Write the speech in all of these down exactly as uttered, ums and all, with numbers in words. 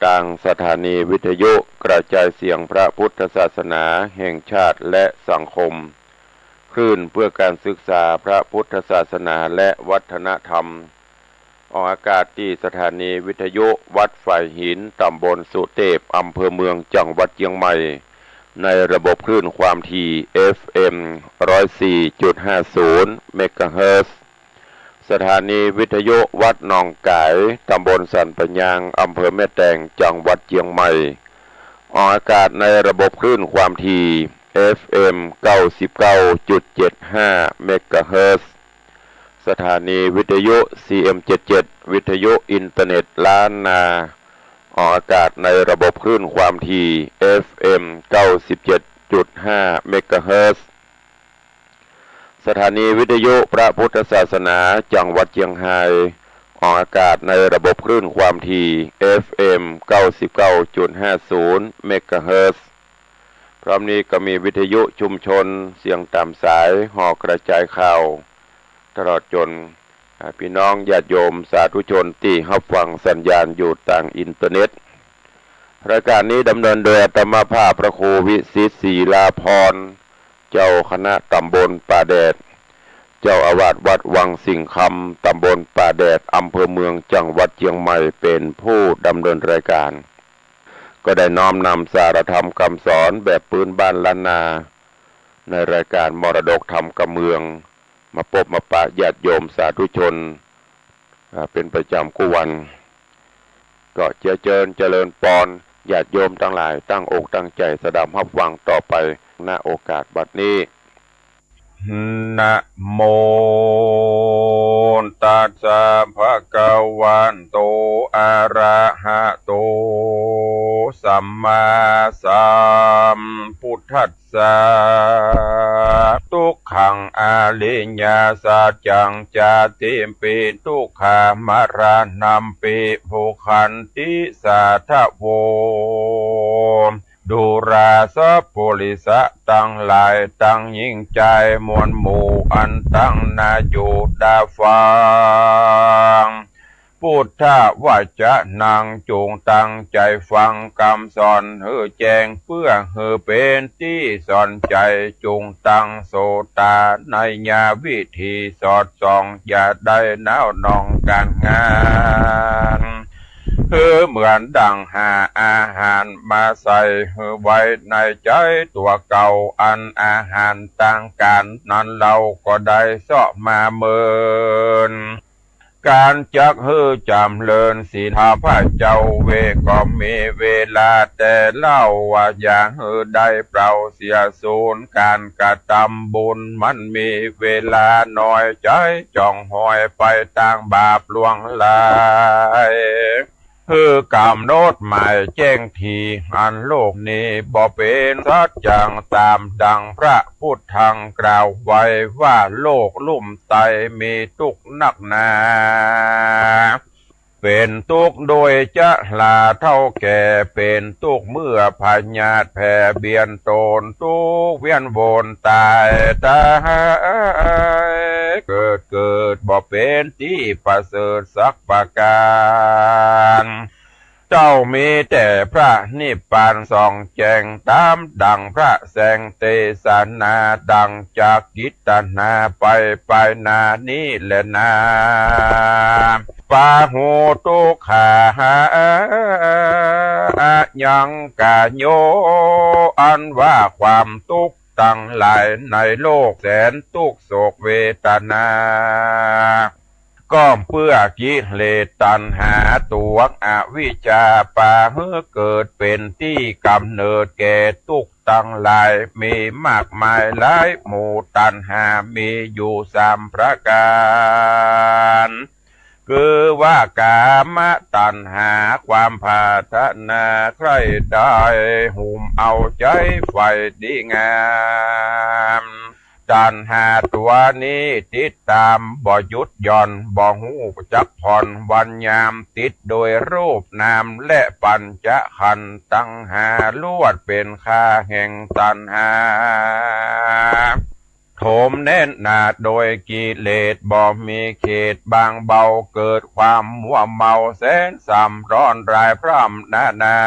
ตางสถานีวิทยุกระจายเสียงพระพุทธศาสนาแห่งชาติและสังคม คลื่นเพื่อการศึกษาพระพุทธศาสนาและวัฒนธรรม ออกอากาศตี้สถานีวิทยุวัดฝายหิน ตำบลสุเตพ อำเภอเมือง จังหวัดเจียงใหม่ ในระบบคลื่นความถี่ เอฟเอ็ม ร้อยสี่จุดห้าศูนย์ เมกะเฮิรตซ์ สถานีวิทยุวัดหนองก๋าย ตำบลสันปะยาง อำเภอแม่แตง จังหวัดเจียงใหม่ ออกอากาศในระบบคลื่นความถี่ เอฟเอ็ม เก้าสิบเก้าจุดเจ็ดห้า เมกะเฮิรตซ์ สถานีวิทยุ ซีเอ็ม เจ็ดเจ็ด วิทยุอินเทอร์เน็ตล้านนา ออกอากาศในระบบคลื่นความถี่ เอฟเอ็ม เก้าสิบเจ็ดจุดห้า เมกะเฮิรตซ์ สถานีวิทยุพระพุทธศาสนาจังหวัดเจียงฮาย ออกอากาศในระบบคลื่นความถี่ เอฟเอ็ม เก้าสิบเก้าจุดห้าศูนย์ เมกะเฮิรตซ์ พร้อมนี้ก็มีวิทยุชุมชนเสียงต๋ามสาย หอกระจายข่าว ตลอดจ๋น อ่า ปี้น้องญาติโยมสาธุชนตี้ฮับฟังสัญญาณอยู่ตางอินเทอร์เน็ต รายการนี้ดำเนินโดยอาตมาภาพพระครูวิสิทธิ์ ศิลาภรณ์ เจ้าคณะตำบลป่าแดด เจ้าอาวาสวัดวังสิงห์คำ ตำบลป่าแดด อำเภอเมือง จังหวัดเจียงใหม่ เป๋นผู้ดำเนินรายการ ก็ได้น้อมนำสารธรรมกำสอนแบบปื้นบ้านล้านนา ในรายการมรดกธรรมกำเมือง มาปบมาปะญาติโยมสาธุชน อ่า เป๋นประจ๋ำกู้วัน ก็เจื้อเจิญเจริญปอน ญาติโยมตังหลายตั้งอกตั้งใจ๋สดับฮับฟังต่อไป ณ โอกาสบัดนี้ นะโมตัสสะ ภะคะวะโต อะระหะโต สัมมาสัมพุทธัสสะ ทุกขัง อริยสัจจัง ชาติปิ ทุกขา มะระณัมปิ โภคันติ สาธะโว ดูราสัปปุริสะตังหลาย ตังญิงจายมวลหมู่ อันตังหน้าอยู่ต๋าฟัง พุทธวจนัง จุ่งตั้งใจ๋ฟังกำสอนหื้อแจ้ง เปื้อหื้อเป๋นตี้สอนใจ๋ จุ่งตั้งโสตาไนยวิธีสอดส่อง อย่าได้หนาวหน่องก๋านงาน หื้อเหมือนดั่งหาอาหารมาใส่หื้อไว้ในใจ๋ตั๋วเก่า อันอาหารตางก๋านนั้นเฮาก็ได้เซาะมาเมิน ก๋านจักหื้อจ๋ำเริญศีล ข้าพเจ้าเวก็มีเวลาแต่เล่าว่า อย่าหื้อได้เปล่าเสียสูญ ก๋านกระตำบุญมันมีเวลาน้อย ใจ๊จ่องหอยไปตางบาปล่วงหลาย หื้อกำหนดหมายแจ้งที อันโลกนี้บ่เป๋นสัจจัง ต๋ามดั่งพระพุทธังกล่าวไว้ว่า โลกลุ่มไตมีตุ๊กข์นักหนา เป๋นตุ๊กข์โดยชราเฒ่าแก่ เป๋นตุ๊กข์เมื่อพยาธิแผ่เบียดตน ตุ๊กข์เวียนวนต๋ายต๋าย เกิดเกิดบ่เป๋นตี้ประเสริฐสักประก๋าน เต้ามีแต่พระนิพพานส่องแจ้ง ต๋ามดั่งพระแสงเตสนา ดั่งจักกิตนาไปไปหน้านี้แลนา ปาหุตุ๊กขา ยังกะโย อันว่าความตุ๊กข์ตังหลายในโลกแสนตุ๊กข์โศกเวทนา ก็เปื้อกิเลสตัณหาตั๋วอวิชชา ปาหื้อเกิดเป๋นตี้ก๋ำเนิดแก่ตุ๊กข์ตังหลาย มีมากมายหลายหมู่ ตัณหามีอยู่สามประก๋าน คือว่ากามตัณหา ความปรารถนาใคร่ได้ หุ้มเอาใจ๋ใฝ่ดีงาม ตัณหาตั๋วนี้ติดต๋ามบ่หยุดหย่อน บ่ฮู้จักผ่อนวันยาม ติดโดยรูปนามและปัญจขันธ์ตังห้า ล้วนเป๋นข้าแห่งตัณหา ใค โถมแน่นหนาโดยกิเลสบ่มีเขตบางเบา เกิดความมัวเมาแสนซ้ำร้อนรายพร่ำนานา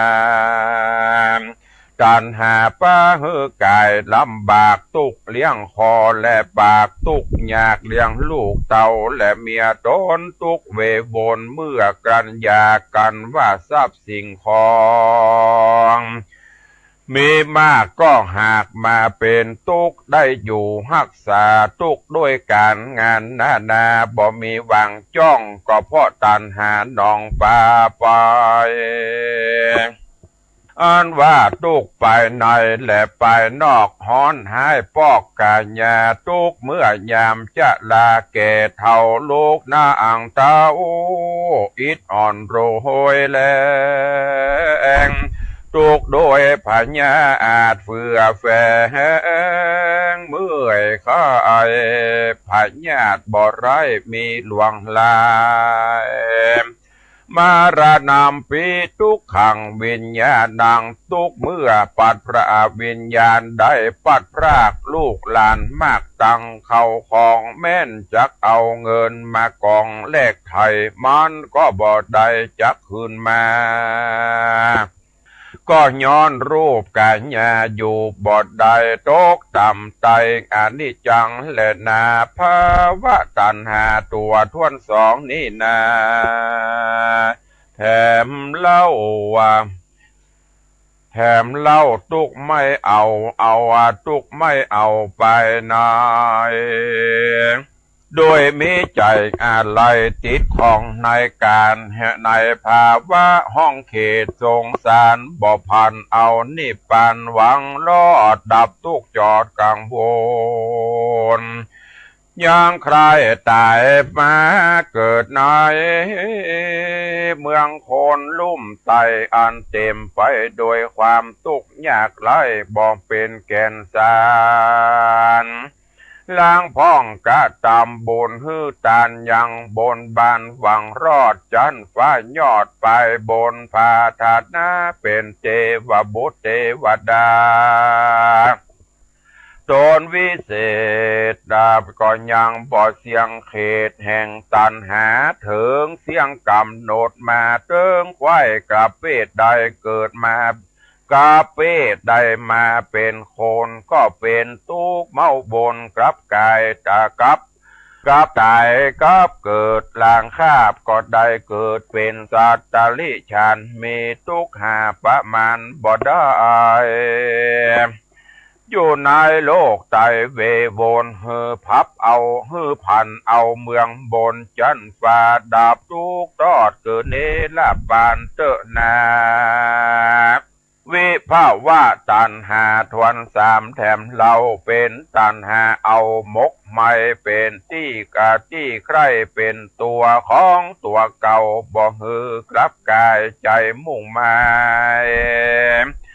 ตัณหาปาหื้อกายลำบาก ตุ๊กเลี้ยงคอและปาก ตุ๊กยากเลี้ยงลูกเต้าและเมียต๋น ตุ๊กเววนเมื่อกลั้นอยากกั๋นว่าทรัพย์สิ่งของ มีมากก็หากมาเป๋นตุ๊ก ได้อยู่ฮักษาตุ๊กด้วยก๋านงานนานา บ่มีหวังจ้อง ก็เพราะตัณหานองปาไป อันว่าตุ๊กภายในและภายนอก ฮ้อนฮ้ายปอกก๋ายา ตุ๊กเมื่อยามจะลาแก่เฒ่า ลูกนางเต้าอิดอ่อนโรยแรง ตุ๊กโดยพยาธิเฟื่อแฝง เมื่อยไข้พยาธิบ่ร้ายมีหลวงหลาย มรณัมปิ ตุ๊กขัง วิญญาณัง ตุ๊กเมื่อปัดพรากวิญญาณ ได้ปัดพรากลูกหลานมากตัง เข้าของแม่นจักเอาเงินมากองแลกไถ่ มันก็บ่ได้จักคืนมา ก็ย้อนรูปก๋ายาอยู่บ่ได้ ตกต่ำไต้อนิจจังแลนา ภาวะตัณหาตั๋วถ้วนสองนี้นา แถมเล่าว่า แถมเล่าตุ๊กไม่เอา เอาตุ๊กไม่เอาไปไหน โดยมีใจ๋อาลัยติดข้องในก๋าน ในภาวะห้องเขตสงสาร บ่ผันเอานิพพานหวังรอดดับตุ๊กข์จอดกังวล ยังใคร่ต๋ายมาเกิดในเมืองคนลุ่มไต้ อันเต๋มไปโดยความตุ๊กข์ยากไร้ บ่เป๋นแก่นสาร ลางพ่องกระตำบุญหื้อตานยังบนบานหวังรอดจั๊นฟ้ายอดไปบนผาธาตุนา เป๋นเตวบุตรเตวดา ต๋นวิเศษ ดาบก็ยังบ่เสี้ยงเขตแห่งตัณหา เถิงเสี้ยงก๋ำหนดมาเถิงใคว่กระเปดได้เกิดมา กระเปดได้มาเป๋นคน ก็เป๋นตุ๊กข์เม้าบนกลับก๋ายต๋ายกลับ กลับต๋ายกลับเกิด ลางคาบก็ได้เกิดเป๋นสัตว์ติรัจฉาน มีตุ๊กข์หาประมาณบ่ได้ อยู่ในโลกไต้เววน หื้อผับเอา หื้อผันเอาเมืองบนจั๊นฟ้า ดับตุ๊กข์ตอดเกิดเนรปานเต๊อะนา วิภวะตัณหาถ้วนสามแถมเล่า เป๋นตัณหาเอาหมกไหม้ เป๋นตี้กะตี้ใคร่ เป๋นตั๋วของตั๋วเก่า บ่หื้อกลับก๋ายใจ๋มุ่งหมาย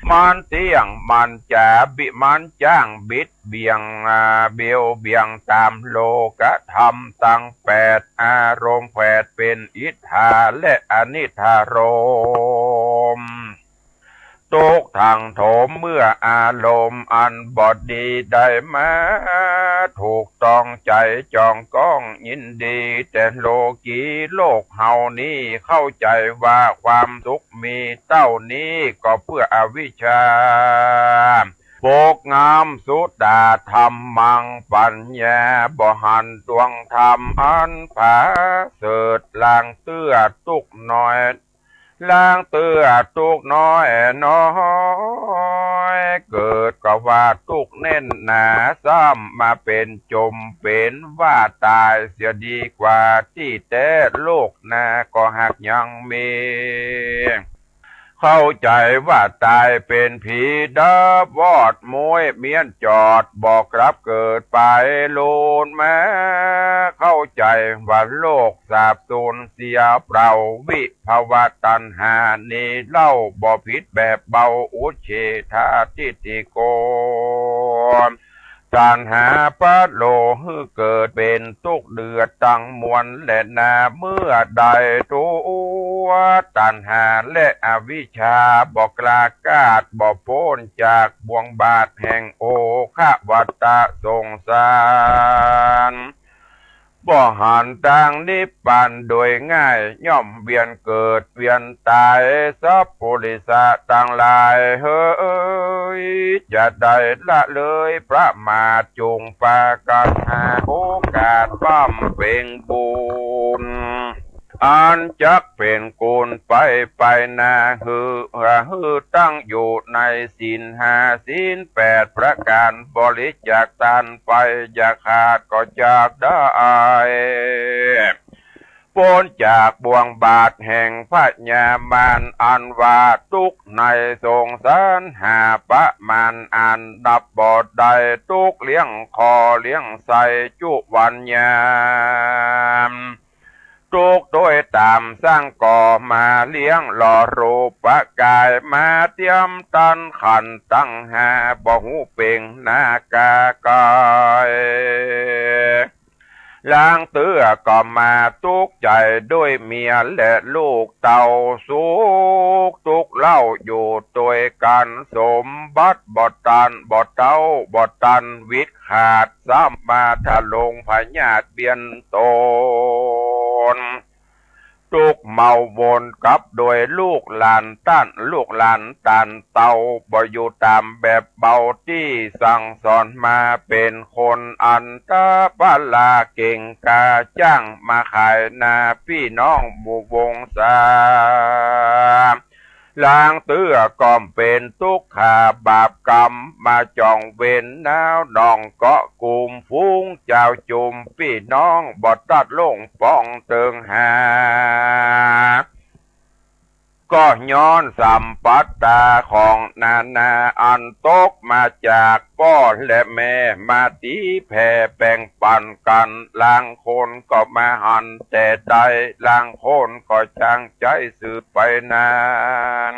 มันเตี้ยงมันจ๋าบิ มันจ้างบิดเบี่ยง อ่า เบี่ยวเบี่ยงต๋ามโลกธรรมตังแปด อารมณ์แผดเป๋นอิทธาและอนิทธารมณ์ ตุ๊กข์ทังโถมเมื่ออารมณ์อันบ่ดีได้มา ถูกต้องใจ๋จ้องก้องยินดี แต่โลกีโลกเฮานี้เข้าใจ๋ว่าความสุขมีเต้านี้ ก็เปื้ออวิชชา ปกงำสุตตาธรรมัง ปัญญาบ่หันดวงธรรมอันผาเสริฐ ลางเตื้อตุ๊กข์น้อย ลางเตื้อตุ๊กข์น้อยน้อยเกิด ก็ว่าตุ๊กข์แน่นหนา ซ้ำมาเป๋นจมเป๋นว่าต๋ายเสียดีกว่า ตี้แต๊โลกหน้าก็หากยังมี เข้าใจ๋ว่าต๋ายเป๋นผีดับวอดม้วยเมี้ยนจอด บ่กลับเกิดไปลูนมา เข้าใจ๋ว่าโลกสาบสูญเสียเปล่า วิภวะตัณหานี้เล่า บ่ผิดแบบเบา อุจเฉทาทิฏฐิโก ตัณหาพาโลหื้อเกิดเป๋นตุ๊กข์เดือดตังมวลแลนา เมื่อใดตั๋วตัณหาและอวิชชาบ่กล้าก้าด บ่ป๊นจากบ่วงบาตรแห่งโอฆะวัฏฏะสงสาร บ่หันตางนิพพานโดยง่าย ย่อมเวียนเกิดเวียนต๋าย สัพปุริสะตังหลายเหย จะได้ละเลยประมาท จุ่งปากั๋นหาโอกาสบำเพ็งบุญ อันจักเป๋นกุญไปไปนา หื้อ หื้อตั้งอยู่ในศีลห้าศีลแปดประก๋าน บริจาคตานไป อย่าขาดก็จักได้ ป๊นจากบ่วงบาตรแห่งพญามาร อันว่าตุ๊กข์ในสงสารหาประมาณ อันนับบ่ได้ ตุ๊กข์เลี้ยงข้อเลี้ยงไส้จุวันยาม ตุ๊กข์โดยต๋ามสร้างก่อมาเลี้ยงหล่อรูปกาย มาเตรียมตันขันธ์ตังห้า บ่ฮู้เป๋งหน้ากากาย ลางเตื้อก็มาตุ๊กข์ใจ๋โดยเมียและลูกเต้า สุขตุ๊กข์เล่าอยู่ตวยกั๋น สมบัติบ่ตัน บ่เต้า บ่ตันวิดขาด ซ้ำมาทะลงพยาธิเบียดเบียนตน ตุ๊กข์เมาวนกับโดยลูกหลานต้าน ลูกหลานต้านเต้า บ่อยู่ต๋ามแบบเบาตี้สั่งสอนมา เป๋นคนอันตาปะละเก่งกล้า จ้างมาขายหน้าปี้น้องหมู่วงศา ลางเตื้อก็เป๋นตุ๊กข์ขาบาปกรรม มาจ่องเวรหน้าน้องเกาะกุม ฝูงเจ้าจุมปี้น้องบ่ตัดลงป้องเติงหา ก็ย้อนสัมปัตตาของนานาอันตกมาจากป้อและแม่ มาตี๋แผ่แบ่งปั๋นกั๋น ลางคนก็มาหันแต่ได้ ลางคนก็จางใจ๊สืบไปนั้น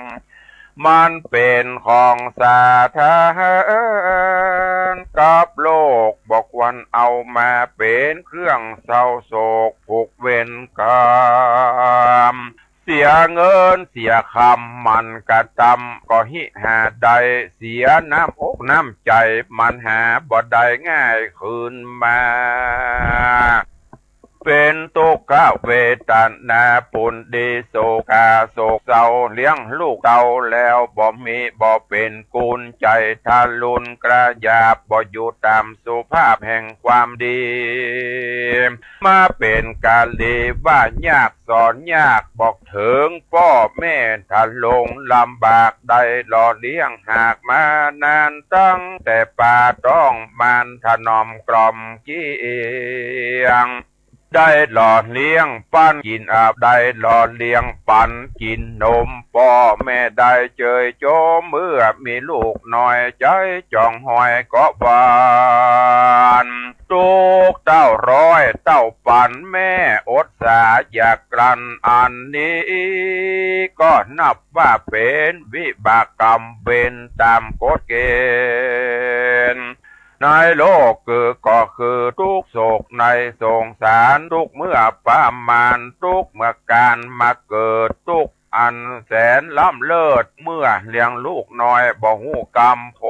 มันเป๋นของสาธารณะกับโลก บ่ควรเอามาเป๋นเครื่องเศร้าโศกผูกเวรกรรม เสียเงินเสียคำมันกระตำ ก็หิหาได้ เสียน้ำอกน้ำใจ๋มันหาบ่ได้ง่ายคืนมา เป๋นตุ๊กขเวทนาปูนดี โศกาโศกเศร้า เลี้ยงลูกเต้าแล้วบ่มี บ่เป๋นกุญใจ๋ทะลุนกระหยาบ บ่อยู่ต๋ามสุภาพแห่งความดี มาเป๋นกาลีว่ายากสอนยาก บอกเถิงป้อแม่ทะลงลำบาก ได้หล่อเลี้ยงหากมานาน ตั้งแต่ปาต๊องมารถนอมกล่อมเกลี้ยง ได้หล่อเลี้ยงปั๋นกิ๋นอาบ ได้หล่อเลี้ยงปั๋นกิ๋นนม ป้อแม่ได้เจยโจม เมื่อมีลูกน้อยใจ๋จ่องหอยก็หวั่น ตุ๊กข์เต้าร้อยเต้าปั๋นแม่อดสาอยากกลั้น อันนี้ก็นับว่าเป๋นวิบากกรรมเวรต๋ามกฎเกณฑ์ ในโลกคือก็คือตุ๊กข์โศกในสงสาร ตุ๊กข์เมื่อประมาณ ตุ๊กข์เมื่อก๋านมาเกิด ตุ๊กข์อันแสนล้ำเลิศ เมื่อเลี้ยงลูกน้อยบ่ฮู้กำโพ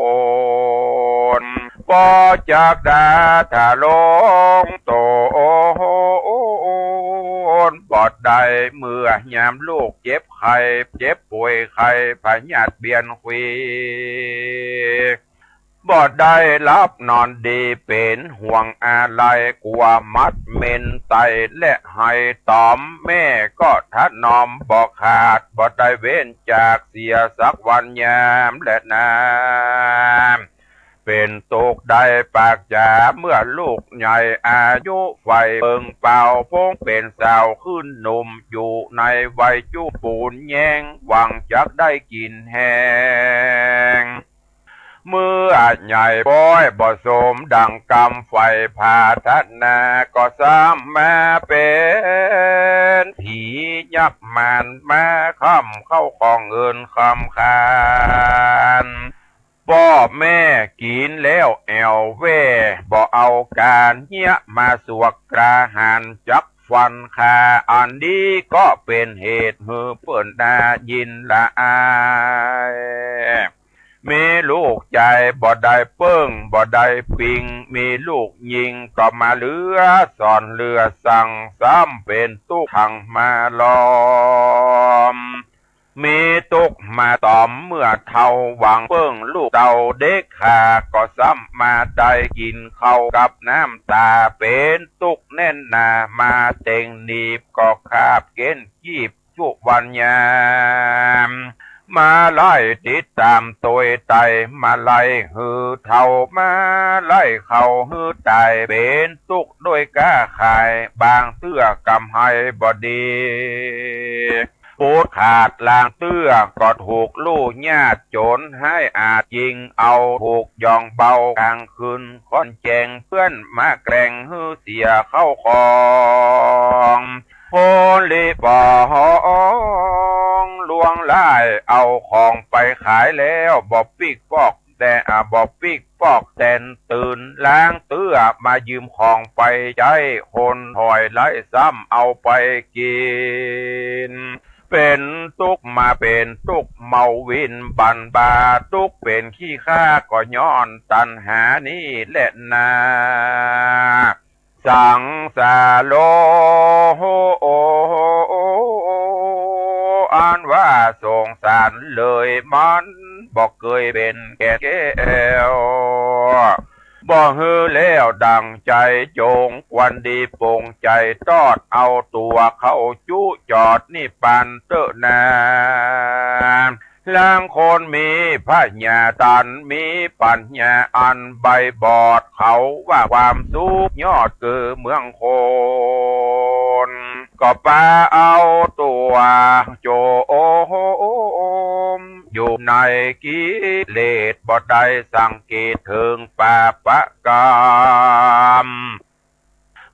น ปอจักดาทะลงตนบ่ได้ เมื่อยามลูกเจ็บไข้ เจ็บป่วยไข้พยาธิเบียดเบียนควี บ่ได้หลับนอนดี เป๋นห่วงอาลัย กั๋วหมัดเม็นไตและไห้ต๋อม แม่ก็ถนอมบ่ขาด บ่ได้เว้นจากเสียสักวันยามแลนา เป๋นตุ๊กข์ได้ปากจ๋า เมื่อลูกใหญ่อายุใฝ่เบิ่งเป่า พงเป๋นสาวขึ้นหนุ่ม อยู่ในวัยจุปูนแย้ง หวังจักได้กิ๋นแฮง เมื่อใหญ่ป๊อยบ่สมดังกำใฝ่ผาถนา ก็ซ้ำมาเป๋นผียักษ์มารมาค้ำเข้าของเงินค้ำคาน ป ป้อแม่กิ๋นแล้วแอ่วแว่ บ่เอาก๋านเฮียมาสวกกล้าหาญจักฟันฆ่า อันนี้ก็เป๋นเหตุหื้อเปิ้นน่ายินละอาย มีลูกจายบ่ได้เปิ้งบ่ได้ปิง มีลูกญิงก็มาเหลือสอนเหลือสั่ง ซ้ำเป๋นตุ๊กตังมาล้อม มีตุ๊กมาต๋อมเมื่อเฒ่า หวังเปิ้งลูกเต้าเด็กขา ก็ซ้ำมาได้กิ๋นข้าวกับน้ำต๋า เป๋นตุ๊กแน่นหนา มาเต็งหนีบก็ขาบเก๊นกีบจุวันยาม มาไล่ติดต๋ามตวยไต มาไล่หื้อเฒ่า มาไล่เข้าหื้อต๋าย เป๋นตุ๊กด้วยก๊าขาย บางเตื้อกำไรบ่ดี ปูดขาดลางเตื้อก็ถูกลู่ญาติโจ๋รฮ้ายอาฆยิงเอา ถูกย่องเบากลางคืนค่อนแจ้ง เปื้อนมาแกล้งหื้อเสียข้าวของ คนลีปองลวงลาย เอาของไปขายแล้วบ่ปิ๊กปอก แต่ อ่า บ่ปิ๊กปอกแตนตื่น ลางเตื้อมายืมของไปใจ๊ คนถอยไล่ซ้ำเอาไปกิ๋น เป๋นตุ๊กมาเป๋นตุ๊กเมาวินบันบา ตุ๊กเป๋นขี้ข้าก็ย้อนตัณหานี่แหละนา สังสารโล อันว่าสงสารเลยมันบ่เกยเป๋นแก่นแก้ว บ่หื้อแล้วดั่งใจ๋จง ควรดีปรงใจ๋ตอดเอาตั๋วเข้าจุจอดนิพพานเต๊อะนา ลางคนมีผญาต๋ามีปั๋ญญาอันใบบอด เขาว่าความสุขยอดคือเมืองคน ก็ปาเอาตั๋วโจมอยู่ในกิเลส บ่ได้สังเกตเถิงปาปะกรรม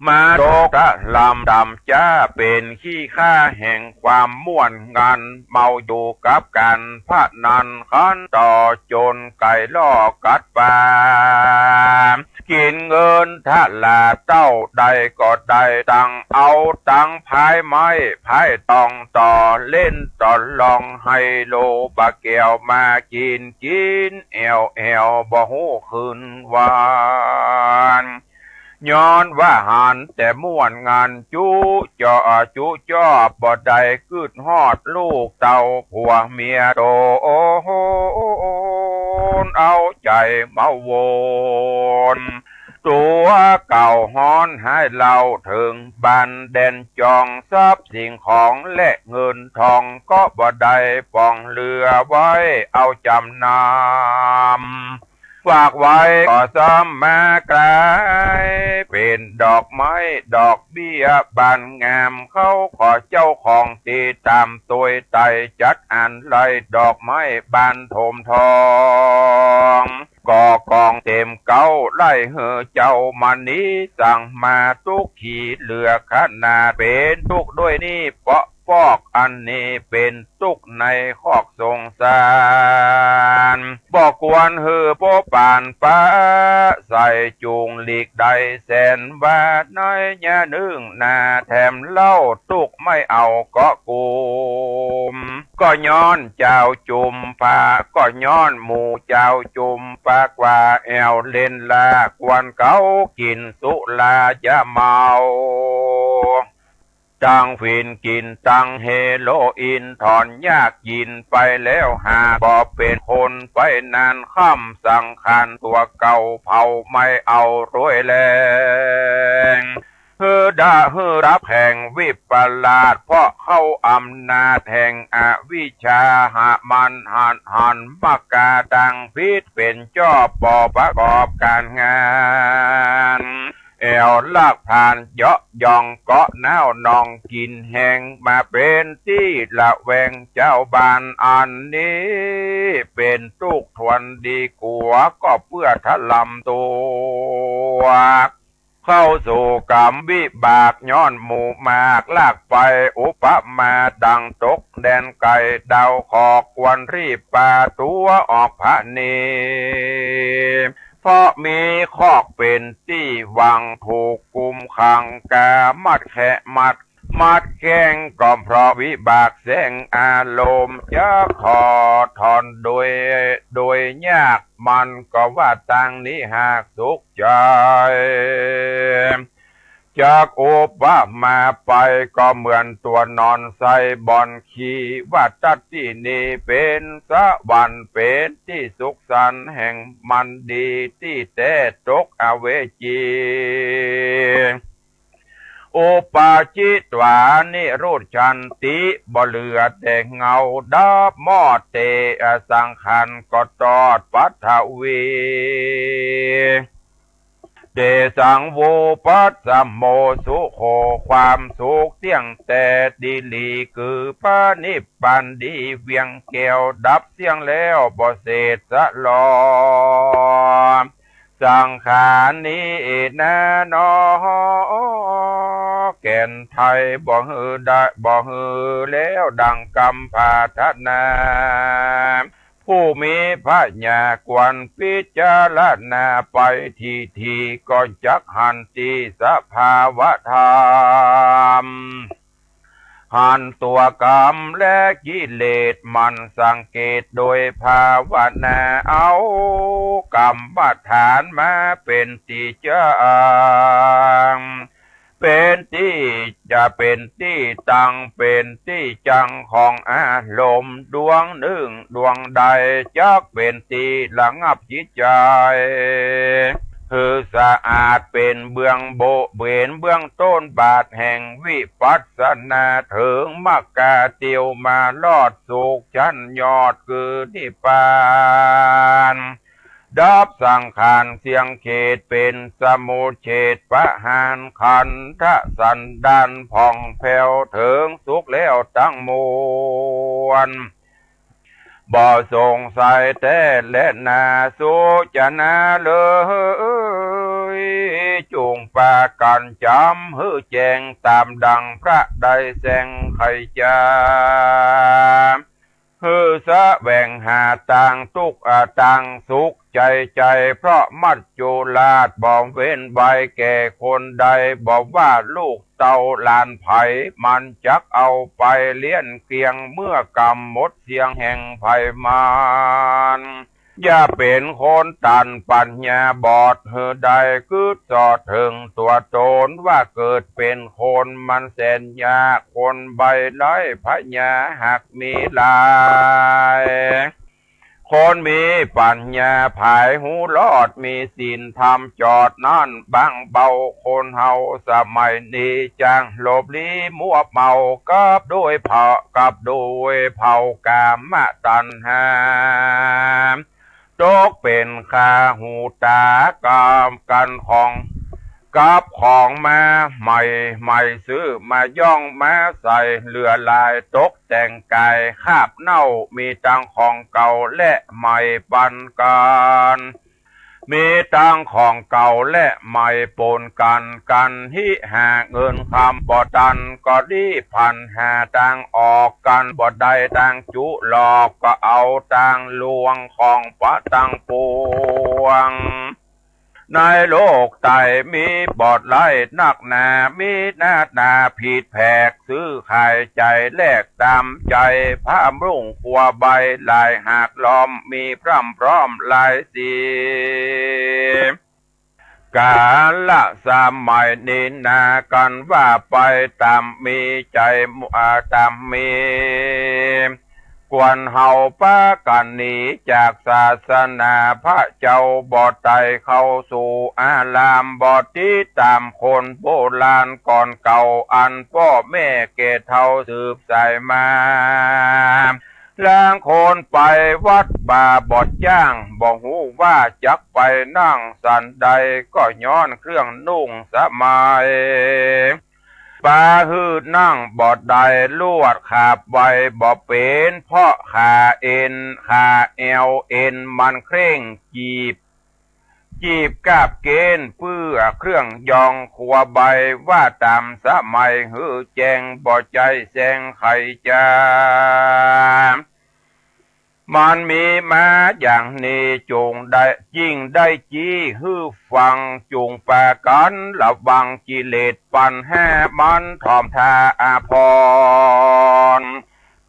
มาตกตะลำดำจ้า เป๋นขี้ข้าแห่งความม่วนงัน เมาอยู่กับก๋านพนัน คันต่อจนไก่ล่อกัดปลา กิ๋นเงินทะลาเต้าใดก็ได้ตังค์ เอาตังค์พายไม้พายตองต่อ เล่นต่อลองไฮโลปาแก้วมากิ๋น กิ๋นแอ่วแอ่วบ่ฮู้คืนวัน ย้อนว่าหันแต่ม่วนงันจุจอจุจอบ บ่ได้กึ๊ดฮอดลูกเต้าผัวเมียโตน เอาใจ๋มาวน ตั๋วเก่าฮ้อนฮ้ายเล่าเถิงบ้านแดนจอง ทรัพย์สิ่งของและเงินทองก็บ่ได้ป๋องเหลือไว้ เอาจ๋ำนำ ฝากไว้ก็ซ้ำมากลายเป๋นดอกไม้ดอกเบี้ยบานงาม เขาขอเจ้าของตี้ต๋ามตวยไต่ จัดอันไล่ดอกไม้บานโถมทอง ก่อกองเต๋มเก๊าไล่หื้อเจ้ามณี สั่งมาตุ๊กขีเหลือขนาด เป๋นตุ๊กด้วยนี่เปาะ ปอกอันนี้เป๋นตุ๊กในคอกสงสาร บ่ควรหื้อโป๊ปานปะใส่ จูงหลีกได้แสนว่า ในยะนึ่งนาแถมเล่าตุ๊กไม่เอาเกาะกุม ก็ย้อนจาวจุมพะ ก็ย้อนหมู่จาวจุมปะ กว่าแอ่วเล่นลากวนเก๊ากิ๋นสุรายาเมา ตังฝิ่นกิ๋นตังเฮโรอีน ถอนยากยินไปแล้วหาก บ่เป๋นคนไปนานค่ำ สังขารตั๋วเก่าเผาไม่เอาตวยแลง หื้อดะหื้อดับแห่งวิปลาส เพราะเข้าอำนาจแห่งอวิชชา หามันหันหันมากาตังผิดเป๋นจอบบ่ประกอบก๋านงาน แอ่วลากผานเยาะยองเกาะน้าวหนองกิ๋นแฮง มาเป๋นตี้ละแวงจาวบ้าน อันนี้เป๋นตุ๊กทวนดีกั๋ว ก็เปื้อทะลำตั๋ว เข้าสู่ก๋รรมวิบาก ย้อนหมู่มากลากไป อุปมาดังตกแดนไกล ดาวขอกควรรีบปาตั๋วออกผะเน เพราะมีคอกเป๋นตี้หวัง ถูกกุมขังก๋ามัดแคะมัด มัดแข้งก็เพราะวิบากแสงอารมณ์ จะขอถอนโดย โดยยาก มันก็ว่าตางนี้หากสุขใจ๋ จักอุปมาไปก็เหมือนตัวนอนใส่บ่อนขี้ ว่าตัดตี้นี้เป๋นสวรรค์ เป๋นตี้สุขสันต์ แห่งมันดีตี้แต๊ ตกอเวจี อุปาจิตวานิรุชชันติ บ่เหลือแต่เงาดับมอดเต สังขารก็ตอดปัทวี เตสัง วุปัสสโม สุโข ความสุขเตี้ยงแต๊ดีหลี คือพระนิพพานดีเวียงแก้ว ดับเสี้ยงแล้วบ่เศษสะหลอ สังขารนี้นาหนอ แก่นไท้บ่หื้อได้ บ่หื้อแล้วดังกำปรารถนา ผู้มีปัญญาควรพิจารณาไปทีที ก็จักหันตี้สภาวะธรรม หันตั๋วกรรมและกิเลส หมั่นสังเกตโดยภาวนา เอากรรมฐานมาเป๋นตี้จั้ง เป๋นตี้จะเป๋นตี้ตั้ง เป๋นตี้จั้งของอารมณ์ ดวงนึ่งดวงใด จักเป๋นตี้ระงับจิตใจ๋ หื้อสะอาดเป๋นเบื้องโบะ เป๋นเบื้องต้นบาทแห่งวิปัสสนา เถิงมรรคาเตียวมารอดสุขชั้นยอดคือนิพพาน ดับสังขารเสี้ยงเขต เป๋นสมุจเฉทประหาร ขันธสันดานผ่องแผ้ว เถิงสุขแล้วตังมวล บ่สงสัยแต๊แลนา สุจนาเอย จุ่งปากั๋นจ๋ำหื้อแจ้ง ต๋ามดังพระได้แสดงไขจ๋า หื้อแสวงหาตางตุ๊กข์ ตางสุขใจ๋ใจ๋ เพราะมัจจุราชบ่เว้นไว้แก่คนใด บ่ว่าลูกเต้าหลานใผ มันจักเอาไปเลี้ยงเกลี้ยง เมื่อกรรมหมดเสี้ยงแห่งไผมัน อย่าเป๋นคนตันปัญญาบอด หื้อได้กึ๊ดสอดเถิงตั๋วต๋น ว่าเกิดเป๋นคนมันแสนยาก คนใบ้ไร้ปัญญาหากมีหลาย คนมีปัญญาผายฮู้รอด มีศีลธรรมจอดนั้นบางเบา คนเฮาสมัยนี้จั้งหลบลี้มัวเมา กับโดยเผา กับโดยเผากามตัณหา ตกเป๋นคาหูตากับกั๋นของ กับของมาใหม่ใหม่ ซื้อมาย้องมาใส่ เหลือหลายตกแต่งก๋าย คราบเน่ามีตังของเก่าและใหม่ปันกั๋น มีตังของเก่าและใหม่ป๋นกั๋น กั๋นฮิหาเงินคำบ่ตัน ก็รีบพลันหาตางออก กั๋นบ่ได้ตางจุหลอก ก็เอาตางลวงของปะตังปวง ในโลกไตมีบ่หลายนักหนา มีหน้าต๋าผิดแผก ซื้อขายใจ๋แลกต๋ามใจ๋ ผ้ามุ่งครัวใบหลายหากล้อม มีพร่ำพร้อมหลายสี ก๋าละสมัยนี้นา กั๋นว่าไปต๋ามมีใจ๋ อ่า ต๋ามมี ควรเฮาปากั๋นหนีจากศาสนาพระเจ้า บ่ใต้เข้าสู่อาราม บ่ติดต๋ามคนโบราณก่อนเก่า อันป้อแม่แก่เฒ่าสืบสายมา ลางคนไปวัดบ่าบ่จ้าง บ่ฮู้ว่าจักไปนั่งสันใด ก็ย้อนเครื่องนุ่งสมัย ปาหื้อนั่งบ่ได้ ลวดขาบไวบ่เป๋น เพราะขาเอ็น ขาแอวเอ็นมันเคร่งจีบ จีบกาบเกณฑ์เปื้อเครื่องยองขัวใบ ว่าต๋ามสมัยหื้อแจ้ง บ่ใจ้แซงใค่จ๋า มันมีมาอย่างนี้ จุ่งได้ ยิ่งได้จี้หื้อฟัง จุ่งปากั๋นระวัง กิเลสปัญหามันถ่อมท่าอาภรณ์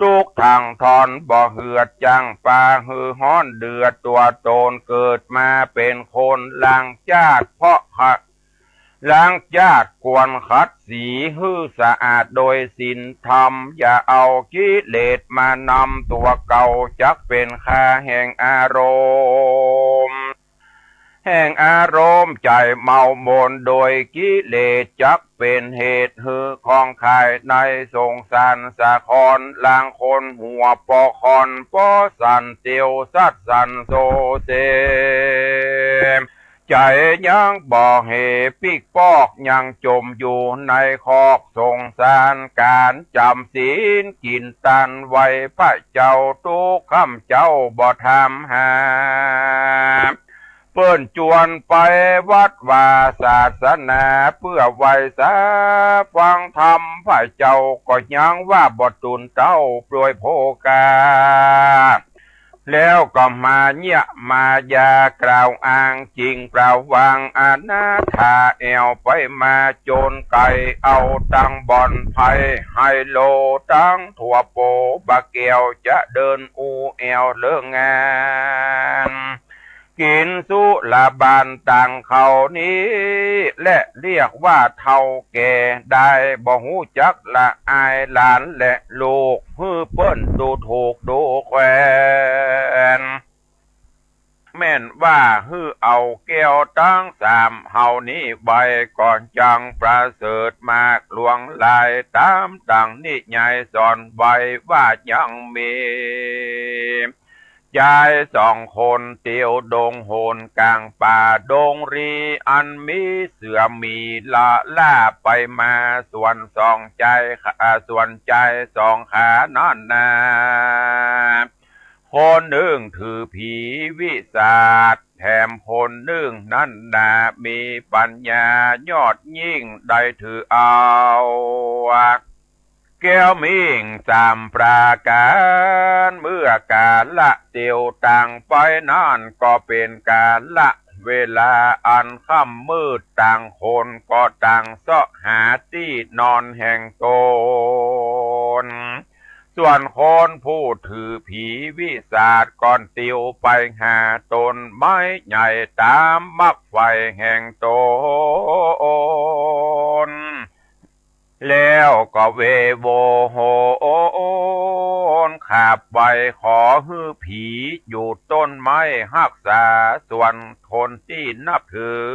ตุ๊กข์ทั้งทอน บ่เหือดจั้ง ปาหื้อฮ้อนเดือดตั๋วต๋น เกิดมาเป๋นคนล้างจาติ เพราะขะ ล้างจาติควรขัดสีหื้อสะอาดโดยศีลธรรม อย่าเอากิเลสมานำตั๋วเก่า จักเป๋นค่าแห่งอารมณ์ แห่งอารมณ์ใจ๋เมามนโดยกิเลส จักเป๋นเหตุหื้อของขายในสงสารสาคร ลางคนหัวปอคอน ปอสั่นเตียวสัตว์สั่นโซเซ ใจ๋ยังบ่เหปิ๊กปอก ยังจ๋มอยู่ในคอกสงสาร ก๋านจ๋ำศีลกิ๋นตันไหว้พระเจ้า ตุ๊กค่ำเจ๊าบ่ถามหา เปิ้นจวนไปวัดวาศาสนา เปื้อไหว้สาฟังธรรม พระเจ้าก็ยังว่าบ่ตู๋นเต้าโปรยโภคา แล้วก็มาเยียะมายากล่าวอ้างจิ่งเปล่า วางอนาถาแอ่วไปมา โจรไก๋เอาตังบ่อนไพ่ ไฮโลตังถั่วโป บ่าแก้วจะเดินอู้แอ่วเลิกงาน กิ๋นสุราบานตังเขานี้แหละ เรียกว่าเฒ่าแก่ ได้บ่ฮู้จักละอายหลานและลูก หื้อเปิ้นดูถูกดูแควน แม่นว่าหื้อเอาแก้วตังสามเฮานี้ไว้ ก่อนจั่งประเสริฐมากหลวงหลาย ต๋ามดั่งนิยายสอนไว้ว่ายังมี จายสองคนเตียวดงโหนก๋างป่าดงรี อันมีเสือหมีละล่าไปมา ส่วนสองจาย อ่า ส่วนจายสองขานั้นนา คนนึ่งถือผีวิสาท แถมคนนึ่งนั้นนา มีปัญญายอดยิ่ง ได้ถือเอา แก้วมิ่งสามประก๋าน เมื่อกาละเตียวต่างไปนั้น ก็เป๋นกาละเวลาอันค่ำมืด ต่างคนก็ต่างเซาะหาตี้นอนแห่งต๋น ส่วนคนผู้ถือผีวิสาทก็เตียวไปหาต้นไม้ใหญ่ต๋ามมักใฝ่แห่งต๋น แล้วก็เวโวโหนขับไปขอหื้อผีอยู่ต้นไม้ฮักษา ส่วนคนตี้นับถือ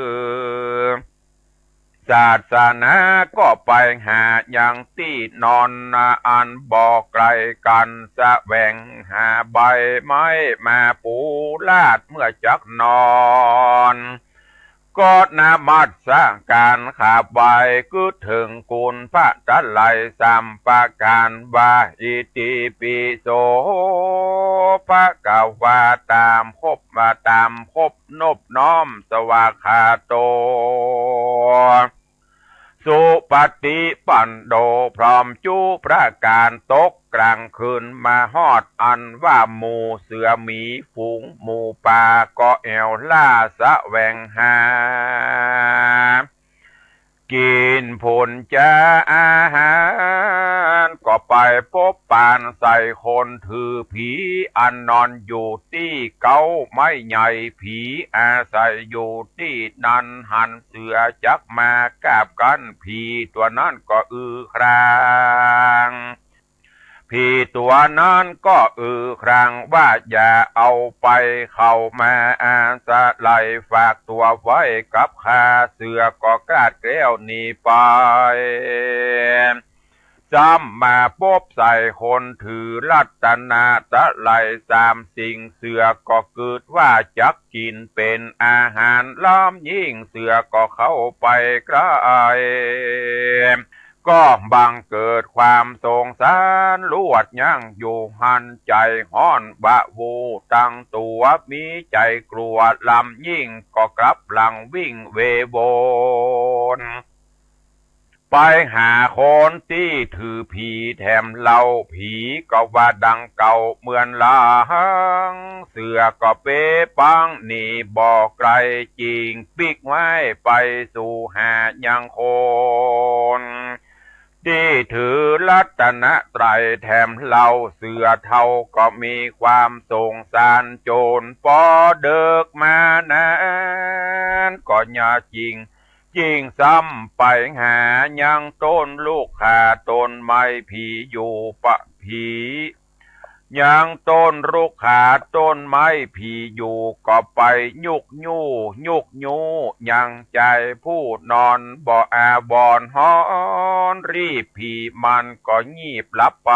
ศาสนาก็ไปหายังตี้นอนนาอันบ่ไก๋กั๋น แสวงหาใบไม้มาปูลาดเมื่อจักนอน ก็นมัสก๋านขับไหว้ กึ๊ดเถิงคุณพระตะไลยสามประก๋านว่า อิติปิโสภะคะวา ต๋ามครบ มาต๋ามครบนบน้อม สวากขาโต สุปฏิปันโน พร้อมจุประก๋าน ตกก๋างคืนมาฮอด อันว่าหมู่เสือหมีฝูงหมูป่า ก็แอ่วล่าแสวงหา กิ๋นผลจาอาหาร ก็ไปปบปานใส่คนถือผี อันนอนอยู่ตี้เก๊าไม้ใหญ่ ผีอาศัยอยู่ตี้นั้น หันเสือจักมากาบกั๋น ผีตั๋วนั้นก็อือคราง ผีตั๋วนั้นก็อือครางว่า อย่าเอาไป เข้ามาอาศัยฝากตั๋วไว้กับข้า เสือก็กราดแกล้วหนีไป ซ้ำมาปบใส่คนถือรัตนตะไลยสามสิ่ง เสือก็กึ๊ดว่าจักกิ๋นเป๋นอาหาร ล้ำยิ่งเสือก็เข้าไปใก้ ก็บังเกิดความสงสารลวดยั้งอยู่หั้น ใจ๋ฮ้อนวาวุ่นตังตั๋ว มีใจ๋กลัวลำยิ่ง ก็กลับหลังวิ่งเวโวน ไปหาคนตี้ถือผีแถมเล่า ผีก็ว่าดังเก่าเหมือนหลัง เสือก็เป๋ปังหนีบ่ไกล จิ่งปิ๊กไว้ไปสู่หายังคน ตี้ถือรัตนตรัยแถมเล่า เสือเฒ่าก็มีความสงสารโจร ปอเดิกมานั้นก็อย่าจิ่ง จิ่งซ้ำไปหายังต้นลูกขาต้นไม้ผีอยู่ปะผี ยังต้นลูกขาต้นไม้ผีอยู่ ก็ไปยุกยู้ ยุกยู้ ยังจายผู้นอนบ่อาวรณ์ฮ้อน รีบผีมันก็งีบหลับไป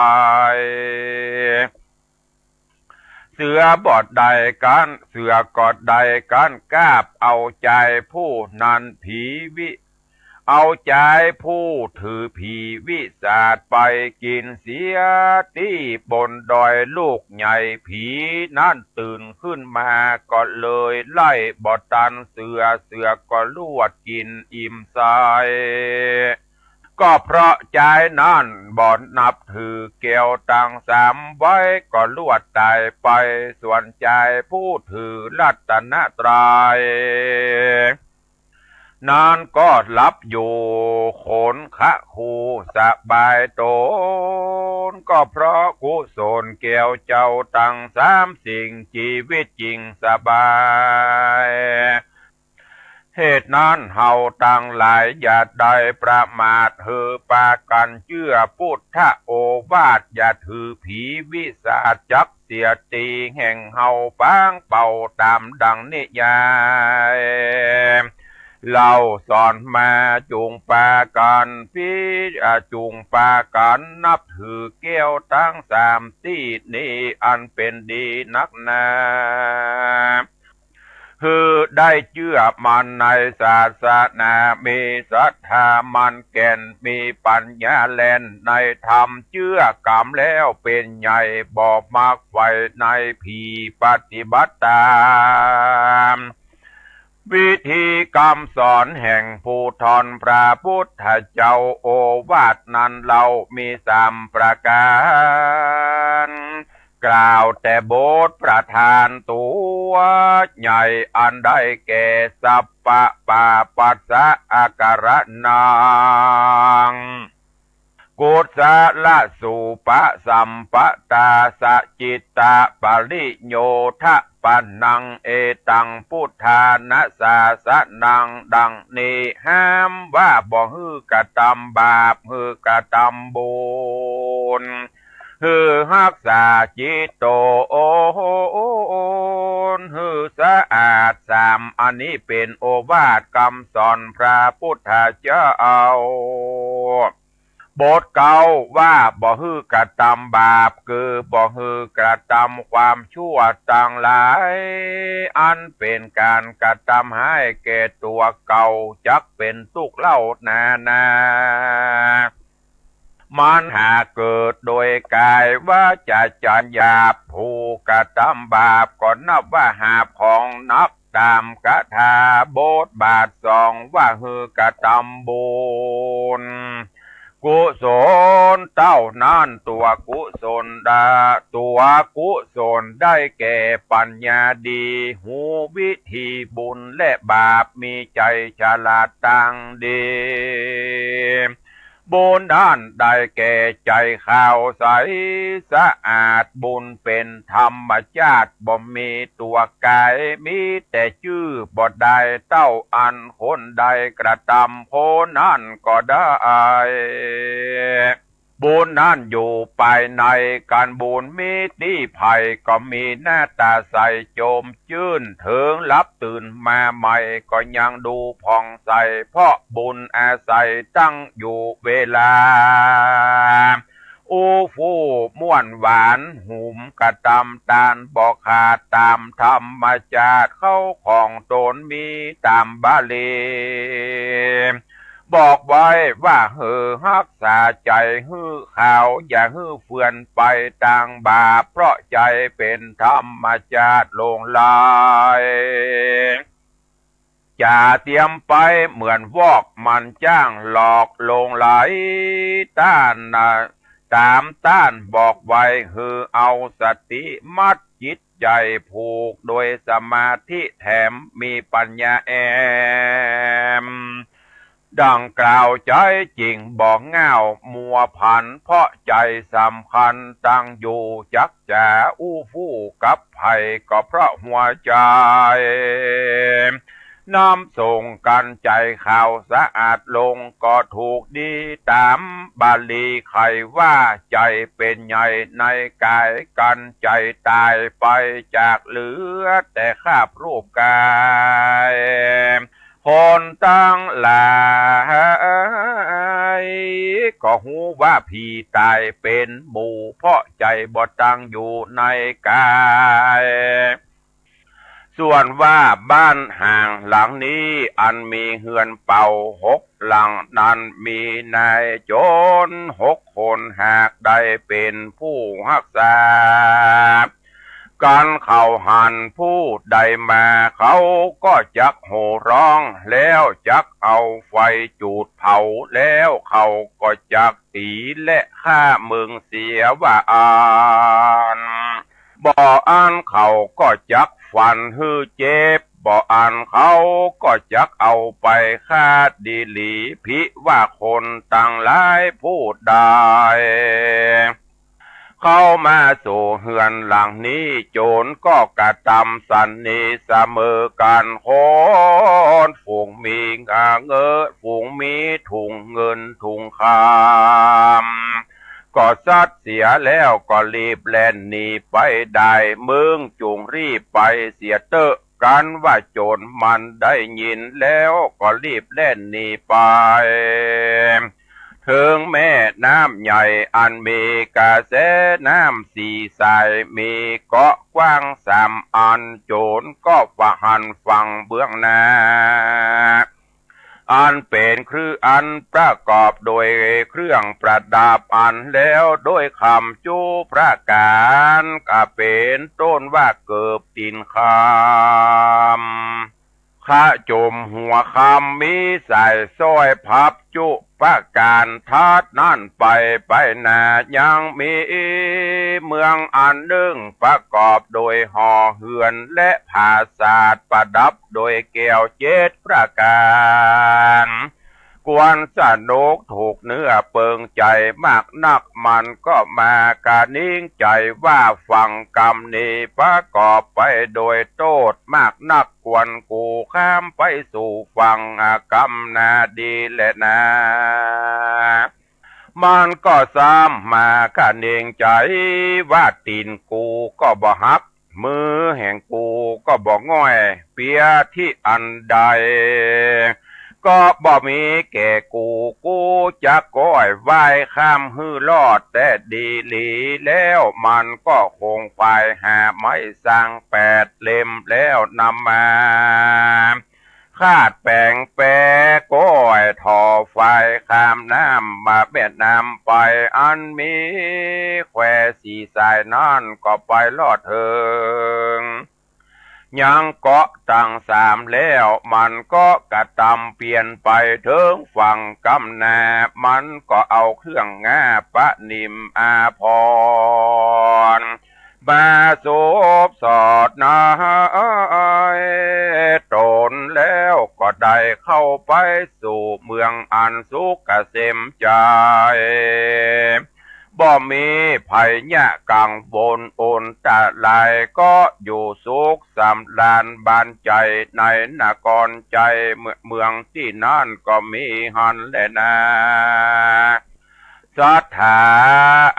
เสือบ่ได้กั๋น เสือก็ได้กั๋นกราบเอาจายผู้นั้นผีวิ เอาจายผู้ถือผีวิสาทไปกิ๋นเสียตี้บนดอยลูกใหญ่ ผีนั้นตื่นขึ้นมาก็เลยไล่บ่ตันเสือ เสือก็ลวดกิ๋นอิ่มใส ก็เพราะจายนั้นบ่นับถือแก้วตังสามไว้ ก็ลวดต๋ายไป ส่วนจายผู้ถือรัตนตรัย นั้นก็หลับอยู่ขนคะคูสบายต๋น ก็เพราะกุศลแก้วเจ้าตังสามสิ่ง จีวิตจิ่งสบาย เหตุนั้นเฮาตังหลายอย่าได้ประมาท หื้อปากั๋นเจื้อปุทธโอวาท อย่าถือผีวิสาทจักเสียตี้ แห่งเฮาปางเป่าต๋ามดังนิยาย เล่าสอนมา จุ่งปากั๋นพิ อ่า จุ่งปากั๋นนับถือแก้วตังสามตี้นี้ อันเป๋นดีนักหนา หื้อได้เจื้อมั่นในศาสนา มีศรัทธามั่นแก่น มีปั๋ญญาแล่นในธรรม เจื้อกำแล้วเป๋นใหญ่ บ่มักใฝ่ในผี ปฏิบัติต๋าม วิธีกำสอนแห่งผู้ท่อนพระปุทธเจ้า โอวาทนั้นเล่ามีสามประก๋าน กล่าวแต่บทประธานตั๋วใหญ่ อันได้แก่ สัพพะปาปัสสะอาการะนัง กุศลสูปสัมปตา สะจิตตะปริโยทะปะนัง เอตังพุทธานะสาสะนัง ดังนี้ห้ามว่าบ่หื้อกระตำบาป หื้อกระตำบุญ หื้อฮักษาจิตโต หื้อสะอาด สามอันนี้เป๋นโอวาทกำสอนพระปุทธเจ้า บทเก๊าว่าบ่หื้อกระตำบาป คือบ่หื้อกระตำความชั่วตังหลาย อันเป๋นก๋านกระตำฮ้ายแก่ตั๋วเก่า จักเป๋นตุ๊กข์เล่านานา มันหากเกิดโดยก๋ายวาจ๋าใจ๋หยาบ ผู้กระตำบาปก็นับว่าหาบของหนัก ต๋ามกถาบทบาทสองว่าหื้อกระตำบุญ กุศลเต้านั้น ตั๋วกุศลดา ตั๋วกุศลได้แก่ปั๋ญญาดี ฮู้วิธีบุญและบาป มีใจ๋ฉลาดตังดี บุญนั้นได้แก่ใจ๋ขาวใสสะอาด บุญเป๋นธรรมจาติ บ่มีตั๋วก๋าย มีแต่จื้อ บ่ได้เต้าอันคนใดกระตำ คนนั้นก็ได้ บุญนั้นอยู่ภายใน ก๋านบุญมีตี้ใผก็มีหน้าต๋าใสโจมจื้น เถิงหลับตื่นมาใหม่ก็ยังดูผ่องใส เพราะบุญอาศัยตั้งอยู่เวลา อู้ฟู่ม่วนหวาน หุมกระตำตานบ่ขาด ต๋ามธรรมจาติ เข้าของต๋นมีต๋ามบาลี บอกไว้ว่าหื้อฮักษาใจ๋หื้อขาว อย่าหื้อเฟือนไปตางบาป เพราะใจ๋เป๋นธรรมจาติหลงไหล จ๋าเตียมไปเหมือนวอก มันจ้างหลอกหลงไหล ต้านนะ ต๋ามต้านบอกไว้ หื้อเอาสติมัดจิตใจ๋ ผูกโดยสมาธิแถมมีปัญญาแอม ดังกล่าวใจ๊จิ่งบ่ง่าวมัวผัน เพราะใจ๋สำคัญตังอยู่ จักจ๋าอู้ฟู่กับใผก็เพราะหัวใจ๋ นำส่งกั๋นใจ๋ขาวสะอาดลง ก็ถูกดีต๋ามบาลีไขว่า ใจ๋เป๋นใหญ่ในก๋าย กั๋นใจ๋ต๋ายไปจากเหลือแต่คราบรูปก๋าย คนตังหลายก็ฮู้ว่าผีต๋ายเป๋นหมู่ เพราะใจ๋บ่ตังอยู่ในก๋าย ส่วนว่าบ้านห้างหลังนี้ อันมีเฮือนเป่าหกหลังนั้น มีนายโจ๋รหกคน หากได้เป๋นผู้ฮักษา กั๋นเขาหันผู้ใดมา เขาก็จักโห่ฮ้อง แล้วจักเอาไฟจูดเผา แล้วเขาก็จักตี๋และฆ่ามึงเสียว่าอั้น บ่อั้นเขาก็จักฟันหื้อเจ็บ บ่อั้นเขาก็จักเอาไปฆ่าดีหลี ผิว่าคนตังหลายผู้ใด เข้ามาสู่เฮือนหลังนี้ โจ๋รก็กระตำสันนิเสมอกั๋น คนฝูงมีเงิน ฝูงมีถุงเงินถุงคำ ก็ซัดเสียแล้วก็รีบแล่นหนีไปได้ มึงจุ่งรีบไปเสียเต๊อะ กั๋นว่าโจ๋รมันได้ยินแล้วก็รีบแล่นหนีไป เถิงแม่น้ำใหญ่อันมีกระแสน้ำสี่สาย มีเกาะกว้างสามอัน โจ๋รก็ว่าหันฝั่งเบื้องหน้า อันเป๋นเครื่อง อันประกอบโดยเครื่องประดับอันแล้วโดยคำจุประก๋าน ก็เป๋นต้นว่าเกิบตี๋นคำ ขะจมหัวคำ มีสายสร้อยพับจุประก๋าน ถัดนั้นไป ไปหน้ายังมีเมืองอันนึ่ง ประกอบโดยหอเฮือนและผาสาท ประดับโดยแก้วเจ็ดประก๋าน ควรสนุกถูกเนื้อเปิงใจ๋มากนัก มันก็มากระหนิงใจ๋ว่า ฟังกำนี้ประกอบไปโดยโต้ษมากนัก ควรกูข้ามไปสู่ฝั่ง กำนาดีแลนา มันก็ซ้ำมากระหนิงใจ๋ว่า ตี๋นกูก็บ่หัก มือแห่งกูก็บ่ง่อยเปียตี้อันใด ก็บ่มีแก่กู กูจักก้อยว่ายข้ามหื้อรอดแต่ดีหลี แล้วมันก็คงควายหาไม้สังแปดเล่ม แล้วนำมา คาดแป๋งแปก้อยถ่อควายข้ามน้ำมาแม่น้ำไป อันมีแควสี่สายนั้นก็ไปรอดเถิง ยังเกาะตังสามแล้ว มันก็กระตำเปียนไปเถิงฝั่งกำนา มันก็เอาเครื่องงาประนิมอาภรณ์ มาสวมสอดนายต๋น แล้วก็ได้เข้าไปสู่เมืองอันสุขเกษมใจ๋ บ่มีภัยยะกังวลอันตราย ก็อยู่สุขสำราญบานใจ๋ในนครใจ๋ เมืองตี้นั้นก็มีหั้นแลนา สัตถา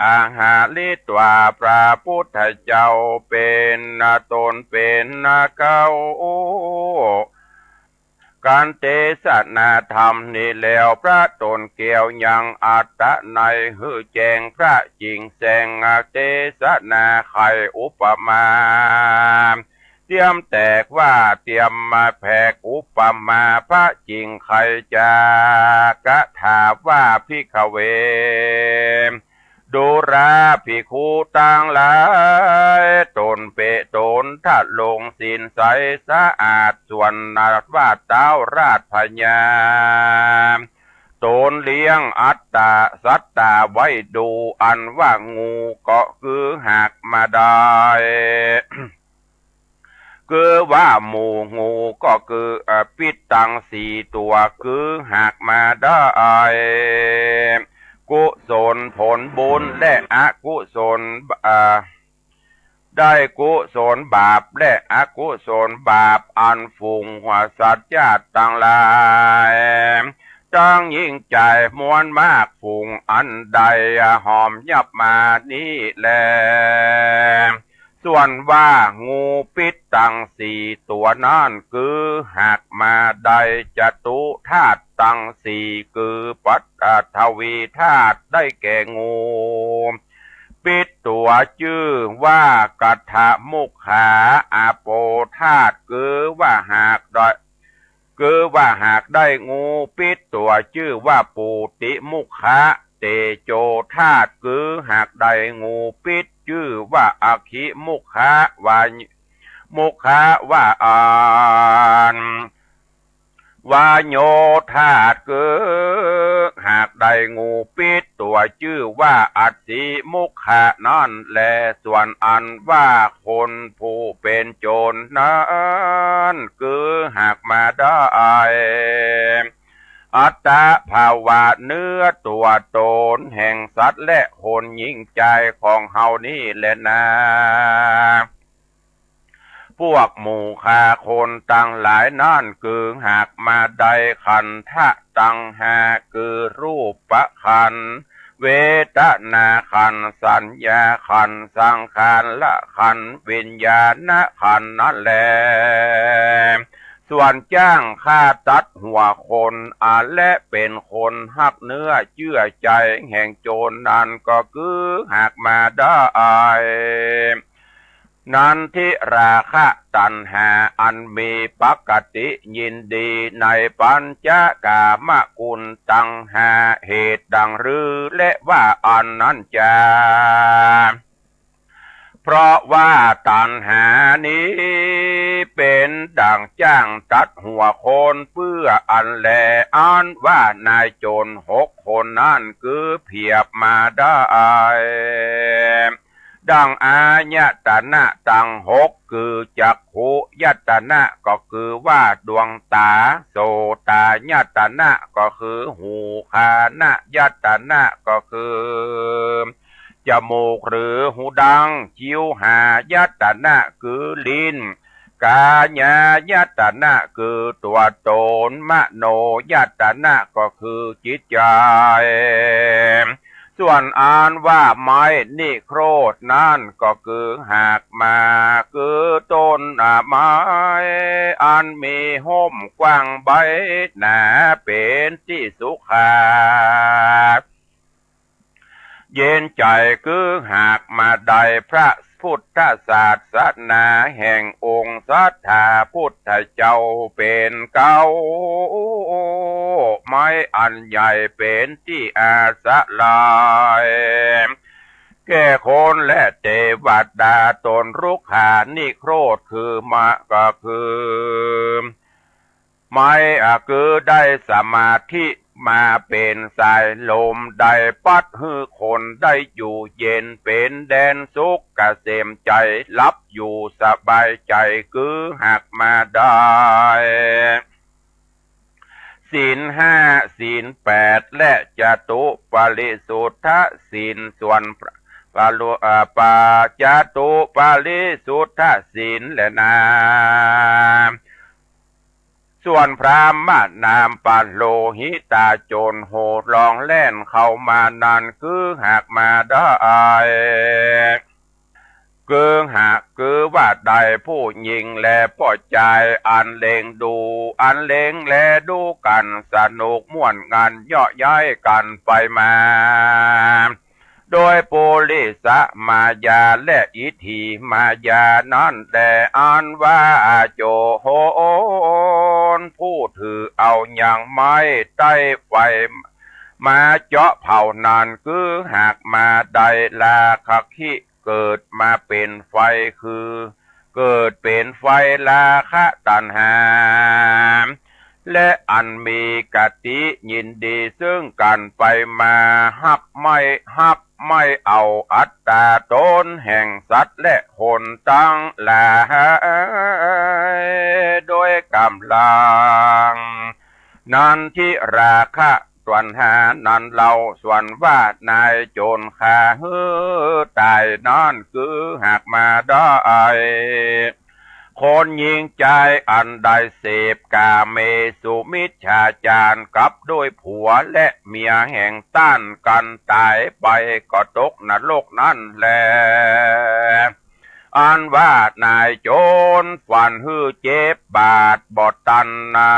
อาหาริตวา พระพุทธเจ้าเป๋นต๋นเป๋นเก๊า กั๋นเตสนาธรรมนี้แล้ว พระต๋นแก้วยังอัตตะนัยหื้อแจ้ง พระจิ่งแสงเตสนาไขอุปมา เตียมแตกว่าเตียมมาแผกอุ ปมาพระจิ่งใครจะ กถาว่า ภิกขเว ดูราภิกขุตังหลาย ต๋นเป๋นต๋นทรงศีลใสสะอาด ส่วนว่าท้าวราชพญา ต๋นเลี้ยงอัตตาสัตตาไว้ดู อันว่างูก็คือหากมาได้ คือว่าหมู่งูก็คือ เอ่อ ปิ๊ดตังสี่ตั๋ว คือหากมาได้ กุศลผลบุญและอกุศล เอ่อ ได้กุศลบาปและอกุศลบาป อันฝูงสัตว์จั้นตังหลาย ตังหญิงจายมวลมากฝูงอันใดหอมยับมานี้แล ส่วนว่างูปิ๊ดตังสี่ตั๋วนั้น คือหากมาได้จตุธาตุตังสี่ คือปฐวีธาตุ ได้แก่งูปิ๊ดตั๋วจื้อว่ากัฏฐมุขขา อาโปธาตุ คือว่าหากได้ คือว่าหากได้งูปิ๊ดตั๋วจื้อว่าปูติมุขขา เตโจธาตุ คือหากได้งูปิ๊ดจื้อว่าอคิมุขขาวา มุขขาวาอัน วาโยธาตุ คือหากได้งูปิ๊ดตั๋วจื้อว่าอัสสิมุขขานั้นแล ส่วนอันว่าคนผู้เป๋นโจรนั้น คือหากมาได้ อัตตภาวะเนื้อตั๋วต๋นแห่งสัตว์และคนหญิงจายของเฮานี้แลนา พวกหมู่ข้าคนตังหลายนั้น คือหากมาได้ขันธะตังห้า คือรูปขันธ์ เวทนาขันธ์ สัญญาขันธ์ สังขารขันธ์ วิญญาณขันธ์นั้นแล ส่วนจ้างฆ่าตัดหัวคน อาและเป๋นคนฮักเนื้อเจื้อใจ๋แห่งโจรนั้น ก็คือหากมาได้ นันทิราคะตัณหาอันมีปกติยินดีในปัญจกามคุณตังห้า เหตุดังรือและว่าอันนั้นจา เพราะว่าตัณหานี้เป๋นดั่งจ้างตัดหัวคน เปื้ออันแล อันว่านายโจรหกคนนั้น คือเปรียบมาได้ ดั่งอายตนะตังหก คือจักขุยตนะ ก็คือว่าดวงต๋า โสตายตนะ ก็คือหู ฆานยตนะ ก็คือจมูกหรือหูดัง จิวหายตนะ คือลิ้น กายายตนะ คือตั๋วต๋น มโนยตนะ ก็คือจิตใจ๋ ส่วนอันว่าไม้นิโครธนั้น ก็คือหากมา คือต้นไม้อันมีฮ่มกว้างใบหนา เป๋นตี้สุขา เย็นใจ๋ คือหากมาได้พระพุทธศาสนาแห่งองค์สัตถาพุทธเจ้าเป๋นเก๊า ไม้อันใหญ่เป๋นตี้อาศราย แก่คนและเตวดา ต้นรุกขานิโครธ คือมา ก็คือ ไม้ อ่ะ คือได้สมาธิมาเป๋นสายลม ได้ปัดหื้อคนได้อยู่เย็น เป๋นแดนสุขเกษมใจ๋ หลับอยู่สบายใจ๋ คือหากมาได้ ศีลห้า ศีลแปด และจตุปริสุทธศีล ส่วนพระ ปะลุ อ่า ปะ จตุปริสุทธศีลแลนา ส่วนพราหมณามปะโลหิตาโจรโห่ร้องแล่นเข้ามานั้น คือหากมาได้ คือหาก คือว่าได้ผู้หญิงและป้อจาย อันเล็งดู อันเล็งแลดูกั๋นสนุกม่วนงัน เยาะเย้ยกั๋นไปมา โดยปุริสมายาและอิทธิมายานั้นแล อันว่าโจร ถือเอายังไม้ใต้ไฟมาเจาะเผานั้น คือหากมาได้ราคะคิ เกิดมาเป๋นไฟ คือเกิดเป๋นไฟราคะตัณหา และอันมีกติยินดีซึ่งกั๋นไปมา ฮักใหม่ ฮักใหม่เอาอัตต๋าต๋นแห่งสัตว์และคนตังหลาย โดยก๋ำลัง นันทิราคะตัณหานั้นเล่า ส่วนว่านายโจรฆ่าหื้อต๋ายนั้น คือหากมาได้ คนญิงจายอันได้เสพก๋าเมสุมิจฉาจารกับด้วยผัวและเมียแห่งต้านกั๋นต๋ายไป ก็ตกนรกนั้นแล อันว่านายโจรฟันหื้อเจ็บบาดบ่ตันนะ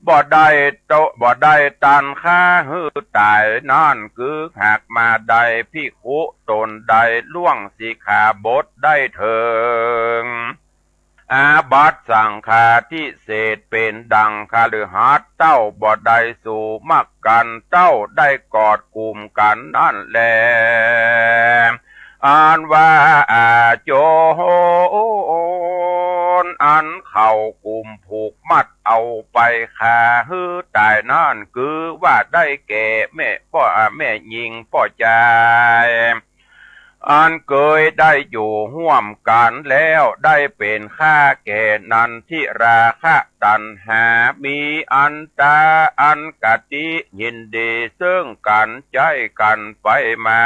บ่ได้โต บ่ได้ตันฆ่าหื้อต๋ายนั้น คือหากมาได้ภิกขุต๋นใดล่วงสิกขาบทได้เถิง อาบัติสังฆาทิเศษ เป๋นดังคฤหัสถ์เต้าบ่ได้สู่มักกั๋น เต้าได้กอดกุมกั๋นนั้นแล อันว่าอาโจรอันเขากุมผูกมัดเอาไปฆ่าหื้อต๋ายนั้น คือว่าได้แก่แม่ป้อ อ่า แม่ญิงป้อจาย อันเกยได้อยู่ฮ่วมกั๋นแล้ว ได้เป๋นข้าแก่นันทิราคะตัณหา มีอัตต๋าอันกติยินดีซึ่งกั๋น ใจ๊กั๋นไปมา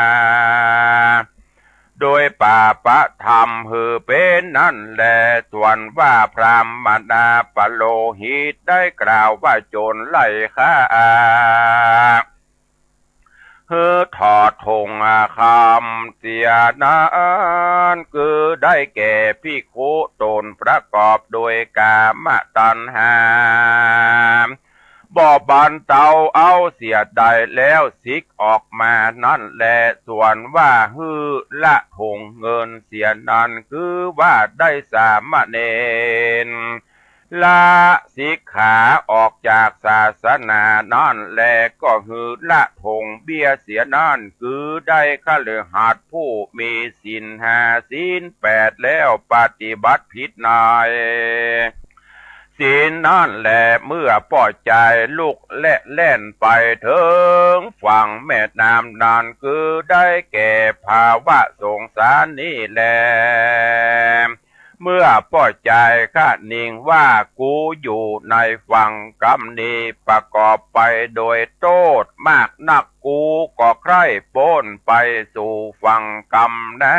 โดยปาปธรรมหื้อเป๋นนั้นแล ส่วนว่าพราหมณาปโลหิตได้กล่าวว่าโจรไล่ฆ่า หื้อถอดถงคำเสียนั้น คือได้แก่ภิกขุต๋นประกอบโดยกามตัณหา บ่บรรเทาเอาเสียได้แล้ว สิกออกมานั้นแล ส่วนว่าหื้อละถงเงินเสียนั้น คือว่าได้สามเณร ละสิกขาออกจากศาสนานั้นแล ก็หื้อละถงเบี้ยเสียนั้น คือได้คฤหัสถ์ผู้มีศีลห้าศีลแปดแล้วปฏิบัติผิดในศีลนั้นแล เมื่อป้อจายลุกและแล่นไปเถิงฝั่งแม่น้ำนั้น คือได้แก่ภาวะสงสารนี้แล เมื่อป้อจายคะนิงว่า กูอยู่ในฝั่งกำนี้ประกอบไปโดยโต้ษมากนัก กูก็ใคร่ป๊นไปสู่ฝั่งกำหน้า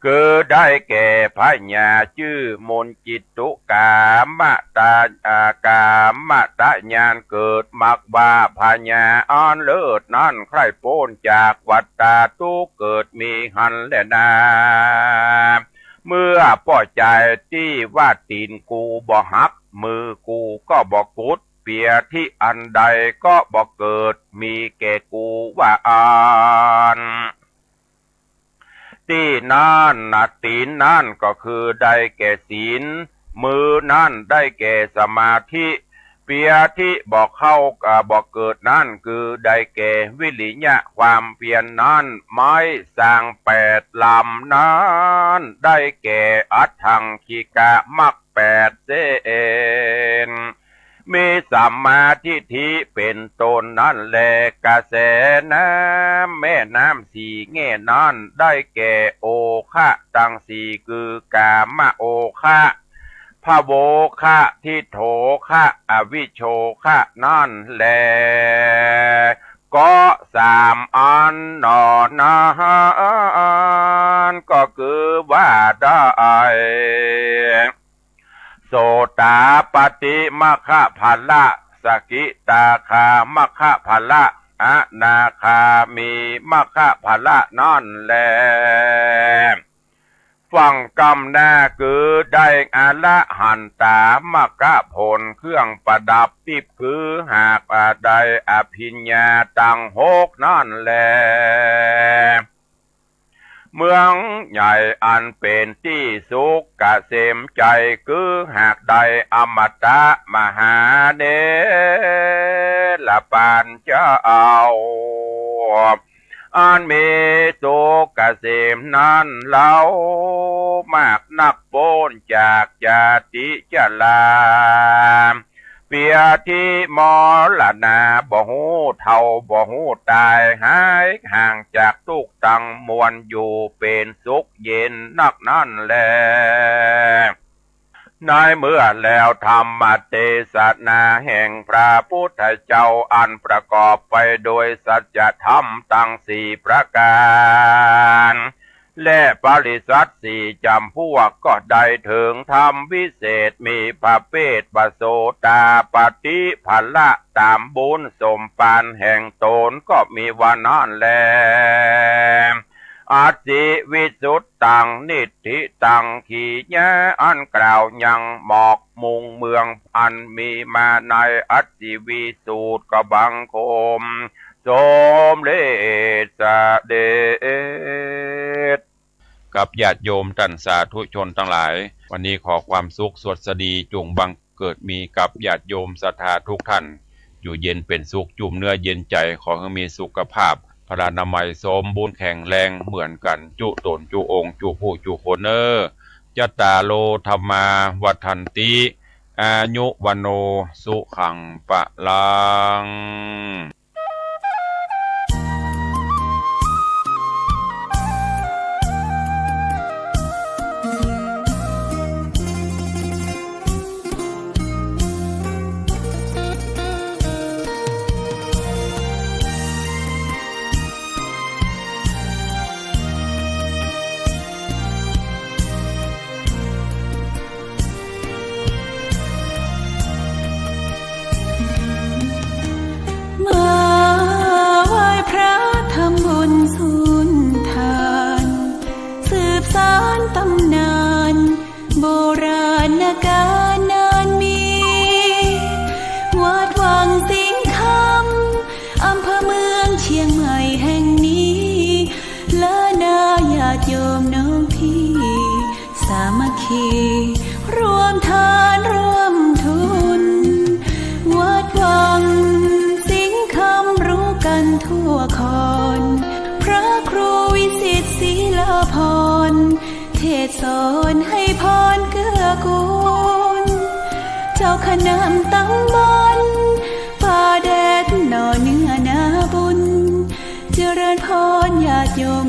คือได้แก่พญาจื้อมนจิตตุกามตะ อ่า กามตะญาณเกิดมักว่าพญาอันเลิศนั้นใคร่ป๊นจากวัฏฏะทุกข์เกิดมีหั้นแลนา เมื่อป้อจายตี้ว่าตี๋นกูบ่หัก มือกูก็บ่กุด เปียธิอันใดก็บ่เกิดมีแก่กูว่าอั้น ตี้นั้นนะ ตี๋นนั้นก็คือได้แก่ศีล มือนั้นได้แก่สมาธิ เปียธิบ่เข้า อ่า บ่เกิดนั้นคือได้แก่วิริยะความเพียรนั้น ไม้สร้างแปดลำนั้น ได้แก่อัฏฐังคิกะมรรคแปดเส้น มีสัมมาทิฏฐิเป๋นต้นนั้นแล กระแสน้ำแม่น้ำสี่แง่นั้น ได้แก่โอฆะตังสี่ คือกามโอฆะ ภโวฆะ ทิฏโฐฆะ อวิชโชฆะนั้นแล ก็สามอันหนอนั้น ก็คือว่าได้ โสตาปัตติมรรคผละ สกิทาคามรรคผละ อนาคามีมรรคผละนั้นแล ฝั่งกำหน้าคือได้อรหันตามรรคผลเครื่องประดับทิพย์ คือหากว่าได้อภิญญาตังหกนั้นแล เมืองใหญ่อันเป๋นตี้สุขเกษมใจ๋ คือหากได้อมตะมหาเนรปานเจ้า อันมีสุขเกษมนั้นเล่า มากนักป๊นจากจาติจรา เปียธิมรณา บ่ฮู้เฒ่าบ่ฮู้ต๋าย หายห่างจากตุ๊กข์ตังมวล อยู่เป๋นสุขเย็นนักนั้นแล ในเมื่อแล้วธรรมเตสนาแห่งพระพุทธเจ้า อันประกอบไปโดยสัจธรรมตังสี่ประก๋าน และปริษัทสี่จ๋ำพวก ก็ได้เถิงธรรมวิเศษ มีประเภทปโสดาปัตติผละ ต๋ามบุญสมปานแห่งต๋น ก็มีว่านั้นแล อัสสิวิสุทธัง นิฏฐิตัง กิริยาอันกล่าวยังหมอกมุงเมือง อันมีมาในอัสสิวิสูตร ก็บังคมสมเร็จเสด็จ กับญาติโยมต้านสาธุชนตังหลาย วันนี้ขอความสุขสวัสดีจุ่งบังเกิดมีกับญาติโยมศรัทธาทุกท่าน อยู่เย็นเป๋นสุข จุ่มเนื้อเย็นใจ๋ ขอหื้อมีสุขภาพพลานามัยสมบูรณ์แข็งแรงเหมือนกั๋นจุ๊ต๋นจุ๊องค์จุ๊ผู้จุ๊คนเน่อ จัตตาโร ธัมมา วัฑฒันติ อายุ วัณโณ สุขัง พลัง มาไหว้พระทำบุญสุนทาน สืบสานต๋ำนานโบราณกาลนานมี วัดวังสิงห์คำ อำเภอเมืองเชียงใหม่แห่งนี้ และนา ญาติโยมน้องพี่ สามัคคี ร่วมทานร่วมทุน วัดวังสิงห์คำรู้กั๋นทั่วคอน พระครูวิสิทธิ์ศรีลาภรณ์ เทศน์สอนให้พรเกื้อกูล เจ้าคณะต๋ำบลป่าแดดหน่อเนื้อนาบุญ เจริญพรญาติโยม